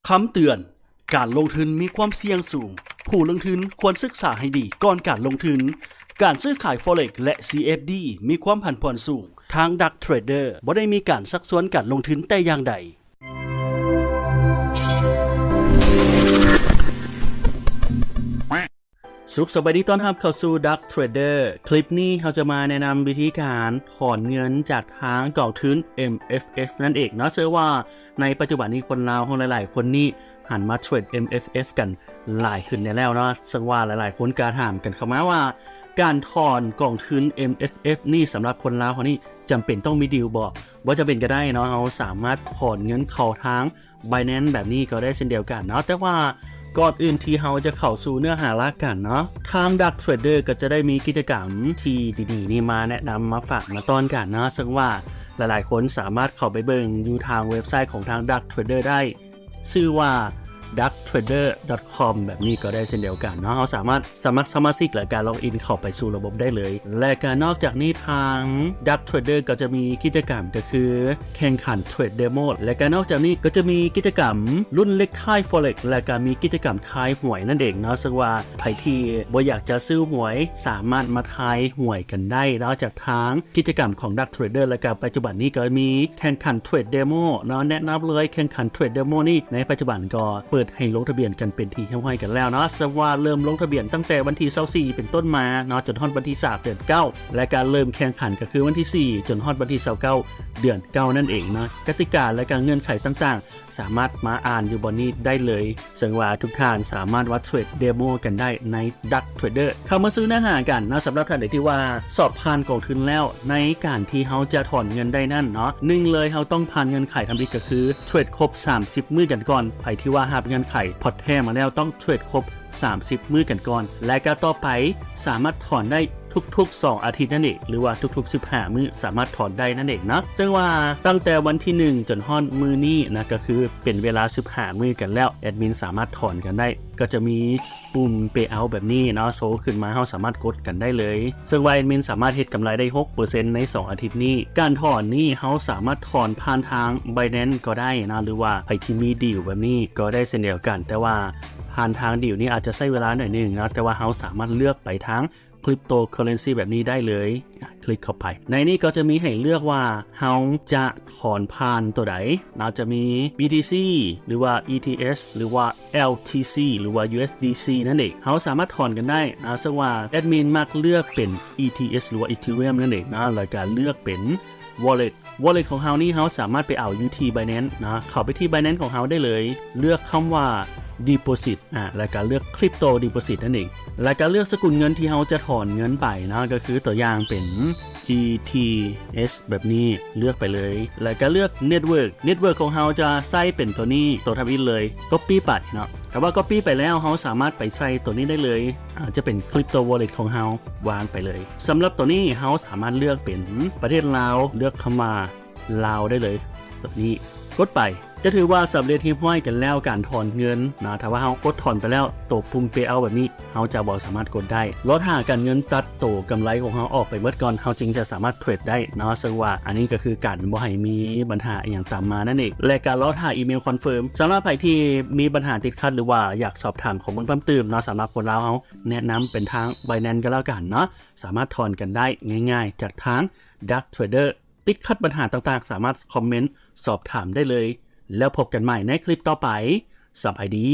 ຄຳເຕືອນ, ການລົງທຶນມີຄວາມສ່ຽງສູງ. ຜູ້ລົງທຶນຄວນສຶກສາໃຫ້ດີກ່ອນການລົງທຶນ. ການຊື້ຂາຍ Forex ແລະ CFD ມີຄວາມຜັນຜວນສູງ. ທາງ Dark Trader ບໍ່ໄດ້ມີການຊັກຊວນການລົງທຶນແຕ່ຢ່າງໃດ. ສຸກສະບາຍດີ ຕ້ອນຮັບເຂົ້າສູ່ Dark Trader. ຄລິບນີ້ເຮົາຈະມາແນະນຳວິທີການຖອນເງິນຈາກທາງກອງທຶນ MFF ນັ້ນເອງເນາະ. ເຊື່ອວ່າໃນປັດຈຸບັນນີ້ຄົນລາວເຮົາຫຼາຍໆຄົນນີ້ຫັນມາເທຣດ MFF ກັນຫຼາຍຂຶ້ນແດ່ແລ້ວເນາະ. ເຊິ່ງວ່າຫຼາຍໆຄົນກໍຖາມກັນເຂົ້າມາວ່າ ການຖອນກອງທຶນ MFF ນີ້ສຳລັບຄົນລາວເຮົານີ້ຈຳເປັນຕ້ອງມີດີລບໍ່? ບໍ່ຈຳເປັນກໍໄດ້ເນາະ, ເຮົາສາມາດຖອນເງິນເຂົ້າທາງ Binance ແບບນີ້ກໍໄດ້ເຊັ່ນດຽວກັນເນາະ. ແຕ່ວ່າກ່ອນອື່ນທີ່ເຮົາຈະເຂົ້າສູ່ເນື້ອຫາຫຼັກກັນເນາະ, ທາງ Dark Trader ກໍຈະໄດ້ມີກິດຈະກຳທີ່ດີໆນີ້ມາແນະນຳ ມາຝາກ ມາຕ້ອນກັນເນາະ. ເຊິ່ງວ່າຫຼາຍໆຄົນສາມາດເຂົ້າໄປເບິ່ງຢູ່ທາງເວັບໄຊຂອງທາງ Dark Trader ໄດ້, ຊື່ວ່າ dark trader dot com ແບບນີ້ກໍໄດ້ເຊັ່ນດຽວກັນເນາະ. ເຮົາສາມາດສະໝັກສະມາຊິກ ແລະ ກາ log in ເຂົ້າໄປສູ່ລະບົບໄດ້ເລີຍ. ແລະ ກະນອກຈາກນີ້ ທາງ Dark Trader ກໍຈະມີກິດຈະກຳ ກໍຄືແຂ່ງຂັນເທຣດເດໂມ ແລະ ກະນອກຈາກນີ້ກໍຈະມີກິດຈະກຳລຸ້ນເລກທ້າຍ Forex ແລະ ກະມີກິດຈະກຳທາຍຫວຍນັ້ນເອງເນາະ. ເຊິ່ງວ່າໃຜທີ່ບໍ່ຢາກຈະຊື້ຫວຍ ສາມາດມາທາຍຫວຍກັນໄດ້ເນາະ ຈາກທາງກິດຈະກຳຂອງ Dark Trader ແລະ ກະປັດຈຸບັນນີ້ກໍມີແຂ່ງຂັນເທຣດເດໂມເນາະ. ແນະນຳເລີຍ ແຂ່ງຂັນເທຣດເດໂມນີ້ ໃນປັດຈຸບັນກໍເປີດໃຫ້ລົງທະບຽນກັນເປັນທີ່ຮຽບຮ້ອຍກັນແລ້ວເນາະ. ເຊິ່ງວ່າເລີ່ມລົງທະບຽນຕັ້ງແຕ່ວັນທີຊາວສີ່ເປັນຕົ້ນມາເນາະ ຈົນຮອດວັນທີສາມເດືອນເກົ້າ ແລະ ກາເລີ່ມແຂ່ງຂັນກໍຄືວັນທີສີ່ ຈົນຮອດວັນທີຊາວເກົ້າເດືອນເກົ້ານັ້ນເອງເນາະ. ກະຕິກາ ແລະ ກາເງື່ອນໄຂຕ່າງໆ ສາມາດມາອ່ານຢູ່ບ່ອນນີ້ໄດ້ເລີຍ. ເຊິ່ງວ່າທຸກທ່ານສາມາດມາເທຣດເດໂມກັນໄດ້ໃນ Dark Trader. ເຂົ້າມາສູ່ເນື້ອຫາກັນເນາະ, ສຳລັບທ່ານໃດທີ່ວ່າສອບຜ່ານກອງທຶນແລ້ວ ໃນການທີ່ເຮົາຈະຖອນເງິນໄດ້ນັ້ນເນາະ, ໜຶ່ງເລີຍ ເຮົາຕ້ອງຜ່ານເງື່ອນໄຂທຳອິດ ກໍຄືເທຣດຄົບສາມສິບມື້ກັນກ່ອນ. ໃຜທີ່ວ່າຮັບເງື່ອນໄຂພອດແທ້ມາແລ້ວ ຕ້ອງເທຣດຄົບສາມສິບມື້ກັນກ່ອນ ແລະ ກໍຕໍ່ໄປສາມາດຖອນໄດ້ທຸກໆສອງອາທິດນັ້ນເອງ ຫຼືວ່າທຸກໆສິບຫ້າມື້ສາມາດຖອນໄດ້ນັ້ນເອງເນາະ. ເຊິ່ງວ່າຕັ້ງແຕ່ວັນທີໜຶ່ງຈົນຮອດມື້ນີ້ນະ ກໍຄືເປັນເວລາສິບຫ້າມື້ກັນແລ້ວ ແອດມິນສາມາດຖອນກັນໄດ້. ກໍຈະມີປຸ່ມ Payout ແບບນີ້ເນາະ ໂຊຂຶ້ນມາ, ເຮົາສາມາດກົດກັນໄດ້ເລີຍ. ເຊິ່ງວ່າແອດມິນສາມາດເຮັດກຳໄລໄດ້ຫົກເປີເຊັນໃນສອງອາທິດນີ້. ການຖອນນີ້ເຮົາສາມາດຖອນຜ່ານທາງ Binance ກໍໄດ້ນະ ຫຼືວ່າໃຜທີ່ມີດີລແບບນີ້ກໍໄດ້ເຊັ່ນດຽວກັນ, ແຕ່ວ່າຜ່ານທາງດີລນີ້ອາດຈະໃຊ້ເວລາໜ້ອຍໜຶ່ງເນາະ, ແຕ່ວ່າເຮົາສາມາດເລືອກໄປທາງ Cryptocurrency ແບບນີ້ໄດ້ເລີຍ. ຄລິກເຂົ້າໄປ. ໃນນີ້ກໍຈະມີໃຫ້ເລືອກວ່າເຮົາຈະຖອນຜ່ານຕົວໃດເນາະ, ຈະມີ BTC ຫຼືວ່າ ETH ຫຼືວ່າ LTC ຫຼືວ່າ USDC ນັ້ນເອງ. ເຮົາສາມາດຖອນກັນໄດ້ນະ, ເຊິ່ງວ່າແອດມິນມັກເລືອກເປັນ ETH ຫຼືວ່າ Ethereum ນັ້ນເອງນະ, ແລ້ວກະເລືອກເປັນ Wallet. Wallet ຂອງເຮົານີ້ເຮົາສາມາດໄປເອົາຢູ່ທີ່ Binance ນະ, ເຂົ້າໄປທີ່ Binance ຂອງເຮົາໄດ້ເລີຍ, ເລືອກຄຳວ່າ Deposit ອາ ແລ້ວກະເລືອກ Crypto Deposit ນັ້ນເອງ, ແລ້ວກະເລືອກສະກຸນເງິນທີ່ເຮົາຈະຖອນເງິນໄປເນາະ, ກໍຄືຕົວຢ່າງເປັນ ETH ແບບນີ້, ເລືອກໄປເລີຍ, ແລ້ວກະເລືອກ Network. Network ຂອງເຮົາຈະໃຊ້ເປັນຕົວນີ້, ຕົວທຳອິດເລີຍ, Copy ໄປເນາະ. ຖ້າວ່າ Copy ໄປແລ້ວ ເຮົາສາມາດໄປໃສ່ຕົວນີ້ໄດ້ເລີຍ, ອາ ຈະເປັນ Crypto Wallet ຂອງເຮົາ, ວາງໄປເລີຍ. ສຳລັບຕົວນີ້ ເຮົາສາມາດເລືອກເປັນປະເທດລາວ, ເລືອກຄຳວ່າ ລາວໄດ້ເລີຍ. ຕົວນີ້ກົດໄປ ຈະຖືວ່າສຳເລັດຮຽບຮ້ອຍກັນແລ້ວການຖອນເງິນນະ. ຖ້າວ່າເຮົາກົດຖອນໄປແລ້ວ ຕົວປຸ່ມ Payout ແບບນີ້ ເຮົາຈະບໍ່ສາມາດກົດໄດ້. ລໍຖ້າການເງິນຕັດໂຕກຳໄລຂອງເຮົາອອກໄປໝົດກ່ອນ ເຮົາຈຶ່ງຈະສາມາດເທຣດໄດ້ເນາະ. ເຊິ່ງວ່າອັນນີ້ກໍຄືການບໍ່ໃຫ້ມີບັນຫາອີ່ຫຍັງຕາມມານັ້ນເອງ ແລະ ກາລໍຖ້າອີເມວຄອນເຟີມ. ສຳລັບໃຜທີ່ມີບັນຫາຕິດຂັດ ຫຼືວ່າຢາກສອບຖາມຂໍ້ມູນເພີ່ມເຕີມເນາະ, ສຳລັບຄົນລາວເຮົາແນະນຳເປັນທາງ Binance ກໍແລ້ວກັນເນາະ, ສາມາດຖອນກັນໄດ້ງ່າຍໆຈາກທາງ Dark Trader. ຕິດຂັດບັນຫາຕ່າງໆ ສາມາດຄອມເມັນສອບຖາມໄດ້ເລີຍ. ແລ້ວພົບກັນໃໝ່ໃນຄລິບຕໍ່ໄປ. ສະບາຍດີ.